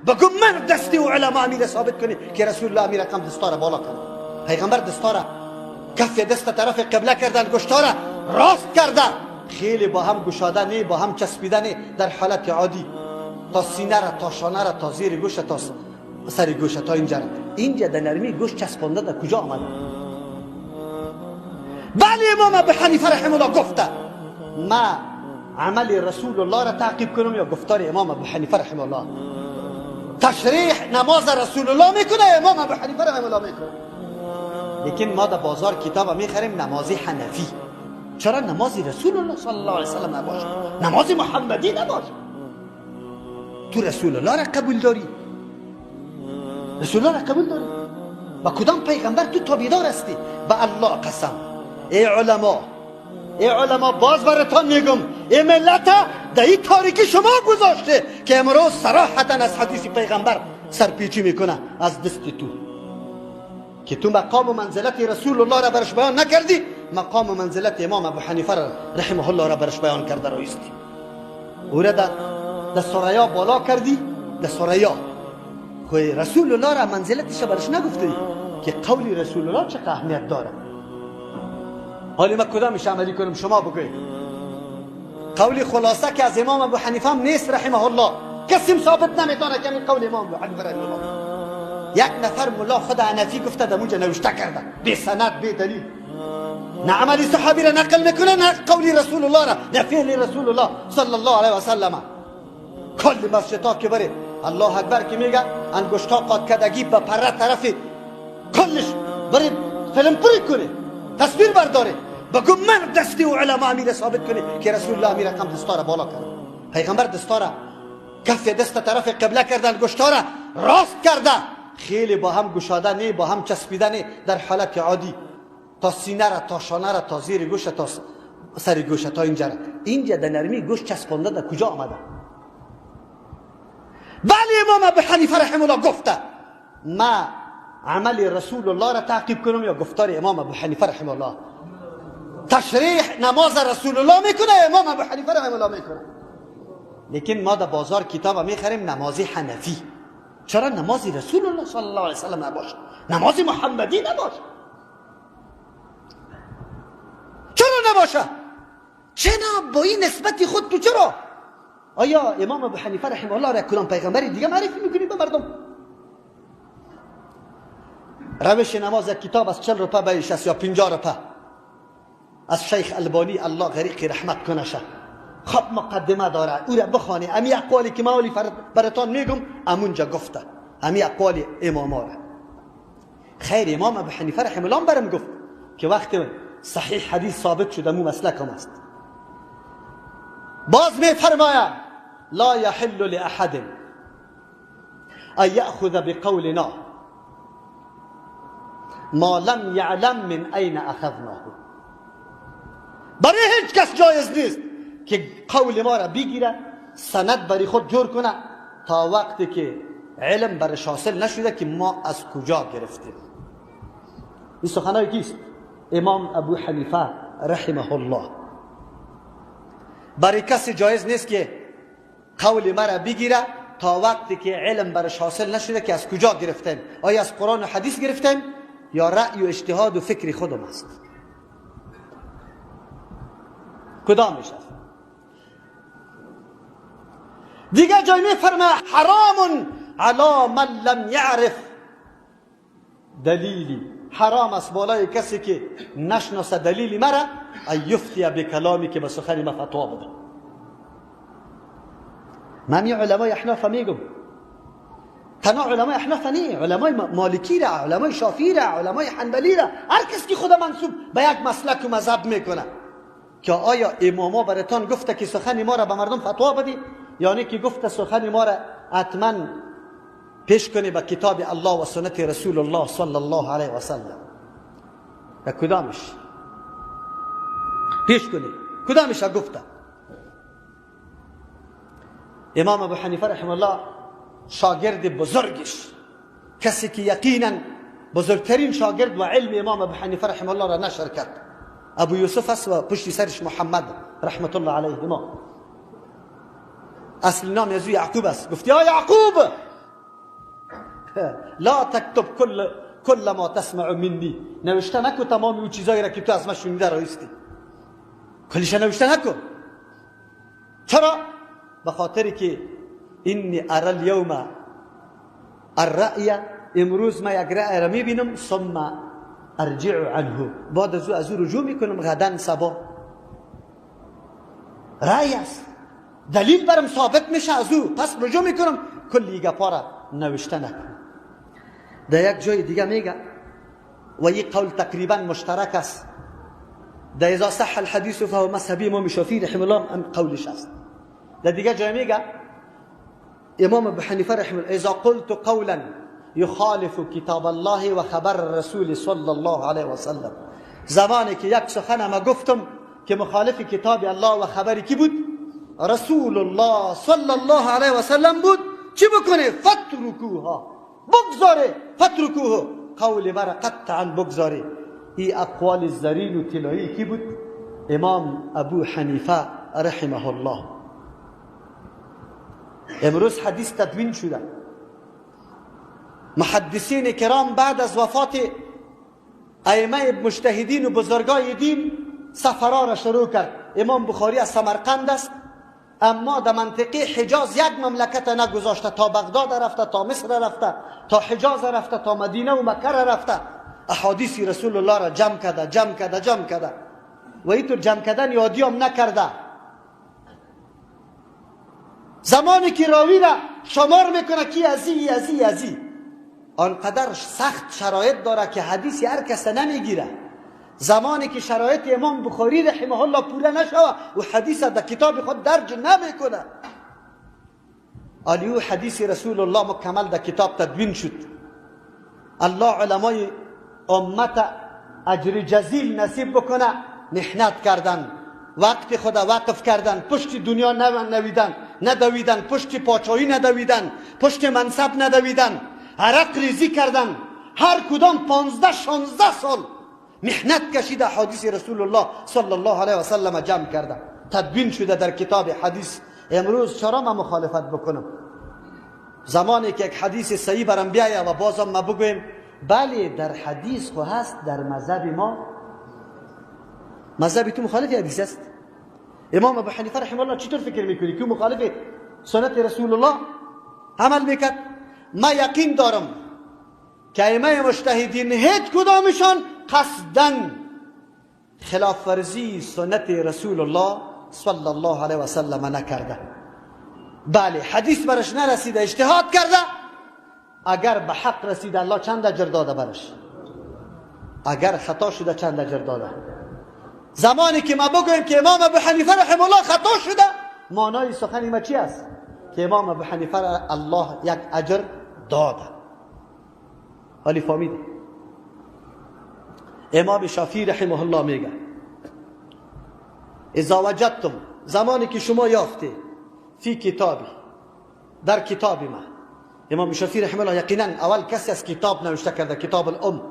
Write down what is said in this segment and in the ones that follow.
بگو من دستی و علما امیر ثابت کنی که رسول الله امیر رقم دستار بالا کرد. پیغمبر دستار کف دست طرف قبله کرده، انگشتاره راست کرده، خیلی با هم گشاده نه، با هم چسبیده نه، در حالت عادی تا سینه را، تا شانه را، تا زیر گوش، تا سر گوش، تا اینجا را. اینجا در نرمی گوش چسبانده در کجا آمده؟ بله امام ابو حنیفه رحمه الله گفته ما عمل رسول الله را تعقیب کنم یا گفتار امام ابو حنیفه رحمه الله؟ تشریح نماز رسول الله میکنه، امام ابو حنیفه رحمه الله میکنه. لیکن ما در بازار کتاب میخریم نماز حنفی. چرا نماز رسول الله صلی الله علیه وسلم نباشه، نماز محمدی نباشه؟ تو رسول الله را قبول داری؟ رسول الله را قبول داری؟ با کدام پیغمبر تو تابعدار هستی؟ به الله قسم ای علما، ای علما باز براتان میگم ای ملت در این تاریکی شما گذاشته که امروز صراحتا از حدیث پیغمبر سرپیچی میکنه از دست تو، که تو مقام و منزلت رسول الله را برش بیان نکردی، مقام و منزلت امام ابو حنیفه را رحمه الله را برش بیان کرده رایستی. او را در ثریا بالا کردی، در ثریا خو رسول الله را منزلتش برش نگفتی که قول رسول الله چه اهمیت داره. حالا ما کدامش عملی کنم شما بگوید؟ قول خلاصه که از امام ابو حنیفه هم نیست رحمه الله، کسی ثابت نمیتونه که این قول امام ابو حنیفه رحمه الله. یک نفر ملا خود حنفی گفته در اونجا نوشته کرده بی سند بی دلیل، نه عمل صحابی را نقل میکنه، نه قول رسول الله را، نه فعل رسول الله صلی الله علیه و سلم. کل مسجدها که بره الله اکبر که میگه انگشتا قات کدگی به پره طرف کلش بره فیلم پری کنه، تصویر برداره، بگو من دستی و علما امیر ثابت کنه که رسول الله امیر رقم دستار بالا کرد. پیغمبر دستار کف دست طرف قبله کرده، انگشتاره راست کرده، خیلی با هم گشاده نه، با هم چسبیده نه، در حالت عادی تا سینه را، تا شانه را، تا زیر گوش، تا سر گوش، تا اینجا را. اینجا در نرمی گوش چسبانده در کجا آمده؟ بله امام ابو حنیفه رحمه الله گفته ما عمل رسول الله را تعقیب کنم یا گفتار امام ابو حنیفه رحمه الله؟ تشریح نماز رسول الله میکنه، امام ابو حنیفه رحمه الله میکنه. لیکن ما در بازار کتاب میخریم نماز حنفی. چرا نماز رسول الله صلی الله علیه وسلم نباشه، نماز محمدی نباشه؟ چرا نباشه؟ چرا با این نسبت خود تو چرا؟ آیا امام ابو حنیفه رحمه الله را کدام پیغمبر دیگه معرفی میکنی به مردم؟ روش نماز یک کتاب از 40 روپه به 60 یا 50 روپه از شیخ البانی الله غریق رحمت کنشه، خب مقدمه داره، او را بخوانی. امی اقوالی که ما براتان میگم امونجا گفته، امی اقوال اماما را. خیر امام ابو حنیفه رحمه الله برم گفت که وقتی صحیح حدیث ثابت شده مو مسلکم است. باز میفرماید لا یحل لأحد ان یأخذ بقولنا ما لم یعلم من این اخذناه. برای هیچ کس جایز نیست که قول ما را بگیره، سند برای خود جور کنه تا وقتی که علم برش حاصل نشده که ما از کجا گرفتیم. این سخنای کیست؟ امام ابو حنیفه رحمه الله. برای کسی جایز نیست که قول ما را بگیره تا وقتی که علم برش حاصل نشده که از کجا گرفتیم، آیا از قرآن و حدیث گرفتیم یا رأی و اجتهاد و فکر خودم است؟ کدامش است؟ دیگه جای میفرمه حرام علی من لم یعرف دلیلی، حرام است بالای کسی که نشناسه دلیلی مرا، ان یفتی بکلامی که به سخن ما فتوا بده. من یه علمای احناف میگم، تنها علمای احناف نه، علمای مالکی را، علمای شافعی را، علمای حنبلی را، هر کس که خود منسوب به یک مسلک و مذهب میکنه که آیا اماما براتان گفته که سخن ما را به مردم فتوا بدی، یعنی که گفته سخن ما را حتما پیش کنی به کتاب الله و سنت رسول الله صلی الله علیه و سلم؟ به کدامش پیش کنی؟ کدامش گفته؟ امام ابو حنیفه رحمه الله شاگرد بزرگش، کسی که یقینا بزرگترین شاگرد و علم امام ابو حنیفه رحمه الله را نشر کرد، ابو یوسف است و پشت سرش محمد رحمت الله علیه. ما اصل نام از یعقوب است. گفت یا یعقوب لا تكتب كل ما تسمع مني، نوشته نکو تمام اون چیزایی را که تو از من شنیده رایستی، کلش نوشته نکن. چرا؟ به خاطر که انی ارى اليوم الرأی، امروز ما یک رأی را میبینم، ثم ارجع عنه، بعد از او رجوع میکنم غدا صبا. رأی است، دلیل برم ثابت میشه، از او پس رجوع میکنم، کلی گپا را نوشته نکن. در یک جای دیگه میگه و این قول تقریبا مشترک است، در اذا صح الحدیث فهو مذهبی امام شافعی رحمه الله هم قولش است. در دیگه جای میگه امام ابو حنیفه رحمه الله اذا قلت قولا يخالف کتاب الله و خبر الرسول صلی الله علیه و سلم، زمانی که یک سخن ما گفتم که مخالف کتاب الله و خبری کی بود؟ رسول الله صلی الله علیه و سلم بود، چی بکنه؟ فترکوها، بگذاره، فترکوه، قول مرا قطعا بگذاره. این اقوال زرین و طلایی کی بود؟ امام ابو حنیفه رحمه الله. امروز حدیث تدوین شده، محدثین کرام بعد از وفات ائمه مجتهدین و بزرگای دین سفرها را شروع کرد. امام بخاری از سمرقند است، اما در منطقه حجاز یک مملکت نگذاشته، تا بغداد رفته، تا مصر رفته، تا حجاز رفته، تا مدینه و مکه رفته، احادیث رسول الله را جمع کرده جمع کرده جمع کرده و اینطور جمع کردن یادیام نکرده. زمانی که راوی را شمار میکنه کی ازی ازی ازی، آنقدر سخت شرایط داره که حدیث هر کس نمیگیره. زمانی که شرایط امام بخاری رحمه الله پوره نشوه و حدیث در کتاب خود درج نمیکنه، آلیو حدیث رسول الله مکمل در کتاب تدوین شد. الله علمای امت اجر جزیل نصیب بکنه، محنت کردن، وقت خود وقف کردن، پشت دنیا نویدن ندویدن، پشت پاچایی ندویدن، پشت منصب ندویدن، عرق ریزی کردن، هر کدام 15-16 سال محنت کشیده حدیث رسول الله صلی الله علیه و سلم جمع کرده، تدوین شده در کتاب حدیث. امروز چرا ما مخالفت بکنم؟ زمانی که یک حدیث صحیح برم بیایه و بازم ما بگویم بله در حدیث خو هست، در مذهب ما، مذهب تو مخالف حدیث است. امام ابو حنیفه رحمه الله چطور فکر میکنی که مخالف سنت رسول الله عمل میکرد؟ ما یقین دارم که ائمه مجتهدین هیچ کدامشان قصداً خلاف ورزی سنت رسول الله صلی الله علیه و سلم نکرده. بله حدیث برش نرسیده، اجتهاد کرده، اگر به حق رسیده الله چند اجر داده برش، اگر خطا شده چند اجر داده. زمانی که ما بگوییم که امام ابو حنیفه رحمه الله خطا شده، معنای سخن ما چی است؟ که امام ابو حنیفه را الله یک اجر داده. ولی فهمیده امام شافعی رحمه الله میگه اذا وجدتم، زمانی که شما یافته فی کتابی، در کتاب ما، امام شافعی رحمه الله یقینا اول کسی از کتاب نوشته کرده، کتاب الام،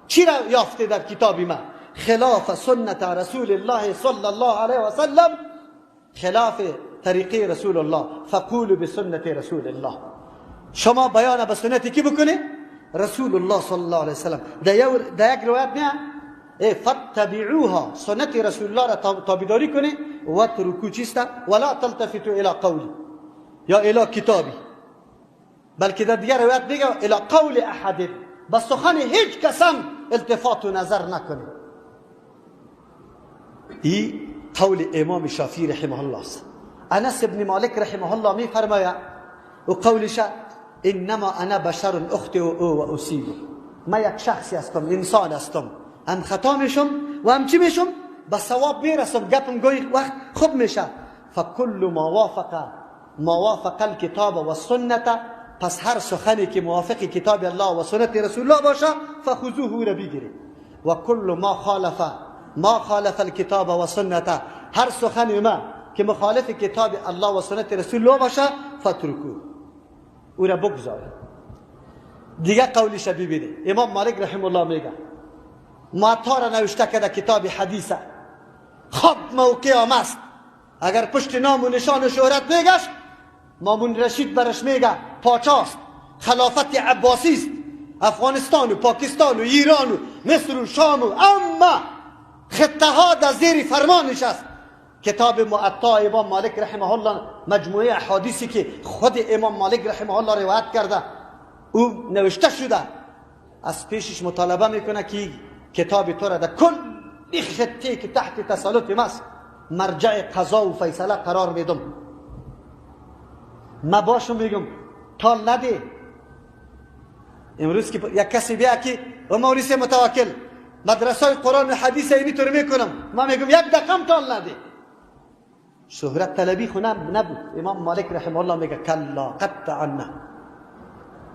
چی را یافته در کتاب ما؟ خلاف سنت رسول الله صلی الله علیه و سلم، خلاف طریقه رسول الله، فقولوا بسنت رسول الله. شما بیان به سنت کی بکنی؟ رسول الله صلی الله علیه وسلم. در یک روایت نه فتبعوها، سنت رسول الله را تابعداری کنی، و ترکو چیست؟ ولا تلتفتوا الی قولی یا الی کتابی، بلکه در دیگر روایت میگه الی قول احد، به سخن هیچ کسم التفات و نظر نکنی. این قول امام شافعی رحمه الله است. انس ابن مالک رحمه الله می فرماید و قولش انما انا بشر اخطئ و اصیب، ما یک شخصی هستم، انسان هستم، هم خطا میشم و هم چی میشم؟ به ثواب میرسم، گپم گاهی وقت خوب میشه. فکل ما وافق الکتاب و السنت، پس هر سخنی که موافق کتاب الله و سنت رسول الله باشه فخذوه، را بگیرید. و کل ما خالف الکتاب و سنت، هر سخن ما که مخالف کتاب الله و سنت رسول الله باشه فترکوه، او را بگذارید. دیگه قولش ببینید، امام مالک رحمه الله میگه موطا را نوشته کرده کتاب حدیثه، خب موقع هم است، اگر پشت نام و نشان و شهرت میگشت مامون رشید برش میگه پاچاست، خلافت عباسی است، افغانستان و پاکستان و ایران و مصر و شام و اما خطه ها در زیر فرمانش است. کتاب معطا امام مالک رحمه الله، مجموعه احادیثی که خود امام مالک رحمه الله روایت کرده او نوشته شده، از پیشش مطالبه میکنه که کتاب تو را در کل خطه که تحت تسلط ماست مرجع قضا و فیصله قرار میدم. ما باشم میگم تال نده. امروز که یک کسی بیا که و موریس متوکل مدرسه قرآن و حدیث اینی طور میکنم، ما میگم یک دقم تال نده. شهرت طلبی خو نبود. امام مالک رحمه الله میگه کلا قطعا نه.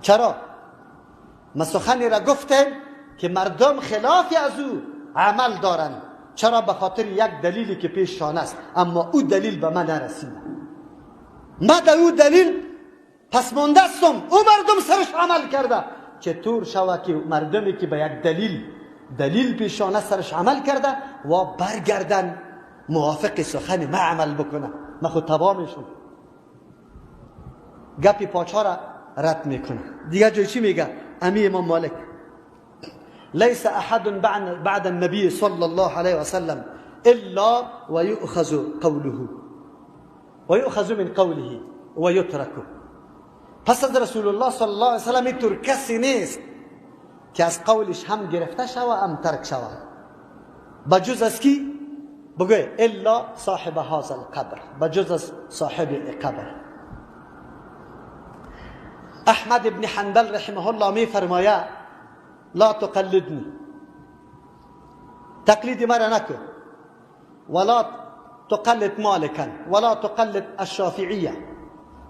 چرا؟ ما سخنی را گفتم که مردم خلاف از او عمل دارند. چرا؟ به خاطر یک دلیلی که پیش شان است، اما او دلیل به من نرسیده. ما در او دلیل پس مانده هستم، او مردم سرش عمل کرده. چطور شوه که مردمی که به یک دلیل پیشانه سرش عمل کرده و برگردن موافق سخن ما عمل بکنه؟ ما خود تباه میشم. گپی پاچا را رد میکنه. دیگه جای چی میگه؟ امی امام مالک ليس احد بعد النبي صلى الله عليه وسلم الا ويؤخذ قوله ويؤخذ من قوله ويترك. پس از رسول الله صلی الله علیه وسلم اینطور کسی نیست که از قولش هم گرفته شوه هم ترک شوه، بجز از کی؟ بگوی الا صاحب هذا القبر، بجز از صاحب قبر. احمد ابن حنبل رحمه الله می فرماید لا تقلدنی، تقلید مرا نکن، ولا تقلد مالکا ولا تقلد الشافعیه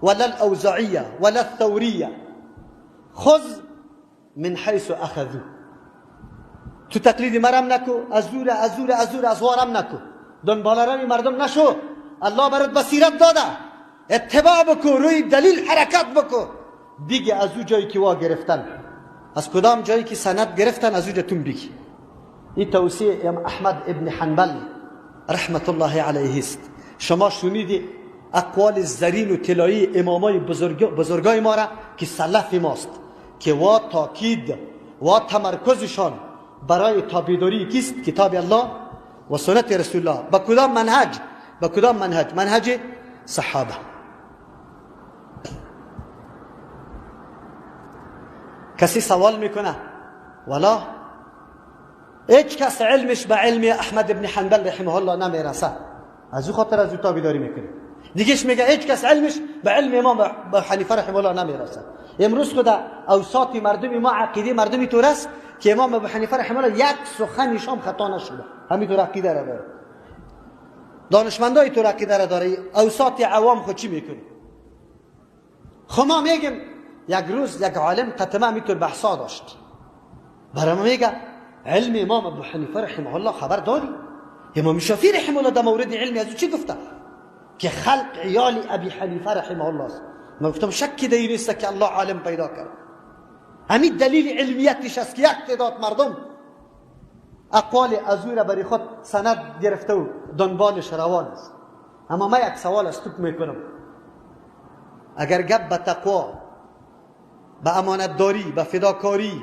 ولا الأوزاعية ولا الثورية، خذ من حيث أخذوا. تو تقلید مرم نکو، از زور از زور از زور از وارم نکو، دنبال روی مردم نشو. الله برات بصیرت داده، اتباع بکو، روی دلیل حرکت بکو. دیگه از او جایی که وا گرفتن، از کدام جایی که سند گرفتن، از او جاتون بگی. این توصیه احمد ابن حنبل رحمت الله علیه است. شما شنیدی اقوال زرین و طلایی امامای بزرگای ما را که سلف ماست، که وا تاکید و تمرکزشان برای تابعداری کیست؟ کتاب الله و سنت رسول الله. با کدام منهج؟ با کدام منهج؟ منهج صحابه. کسی سوال میکنه ولا هیچ کس علمش به علم احمد ابن حنبل رحمه الله نمیرسه، از او خاطر از او تابعداری میکنه. دیگهش میگه هیچ کس علمش به علم امام به حنیفه رحمه الله نمیرسه. امروز خدا اوساط مردم ما عقیده مردمی طور است که امام ابو حنیفه رحمه الله یک سخنش هم خطا نشده، همینطور عقیده را داره. دانشمندای طور عقیده را داره. اوساط عوام خود چی میکنه؟ خب ما میگیم یک روز یک عالم قطمه همینطور بحثا داشت، برای ما میگه علم امام ابو حنیفه رحمه الله خبر داری؟ امام شافعی رحمه الله در مورد علم از او چی گفته؟ که خلق عیال ابی حنیفه رحمه الله است. من گفتم شکی در این نیست که الله عالم پیدا کرد. همین دلیل علمیتش است که یک تعداد مردم اقوال از او را برای خود سند گرفته و دنبالش روان است. اما من یک سوال از تو میکنم، اگر گپ به تقوا، به امانتداری، به فداکاری،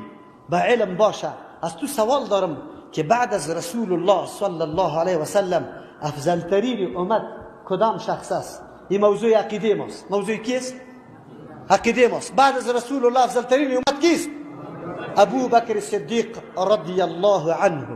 به علم باشه، از تو سوال دارم که بعد از رسول الله صلی الله علیه و سلم افضل ترین امت کدام شخص است؟ این موضوع عقیده ماست. موضوع کیست؟ عقیده ماست. بعد از رسول الله افضل ترین امت کیست؟ ابو بکر صدیق رضی الله عنه.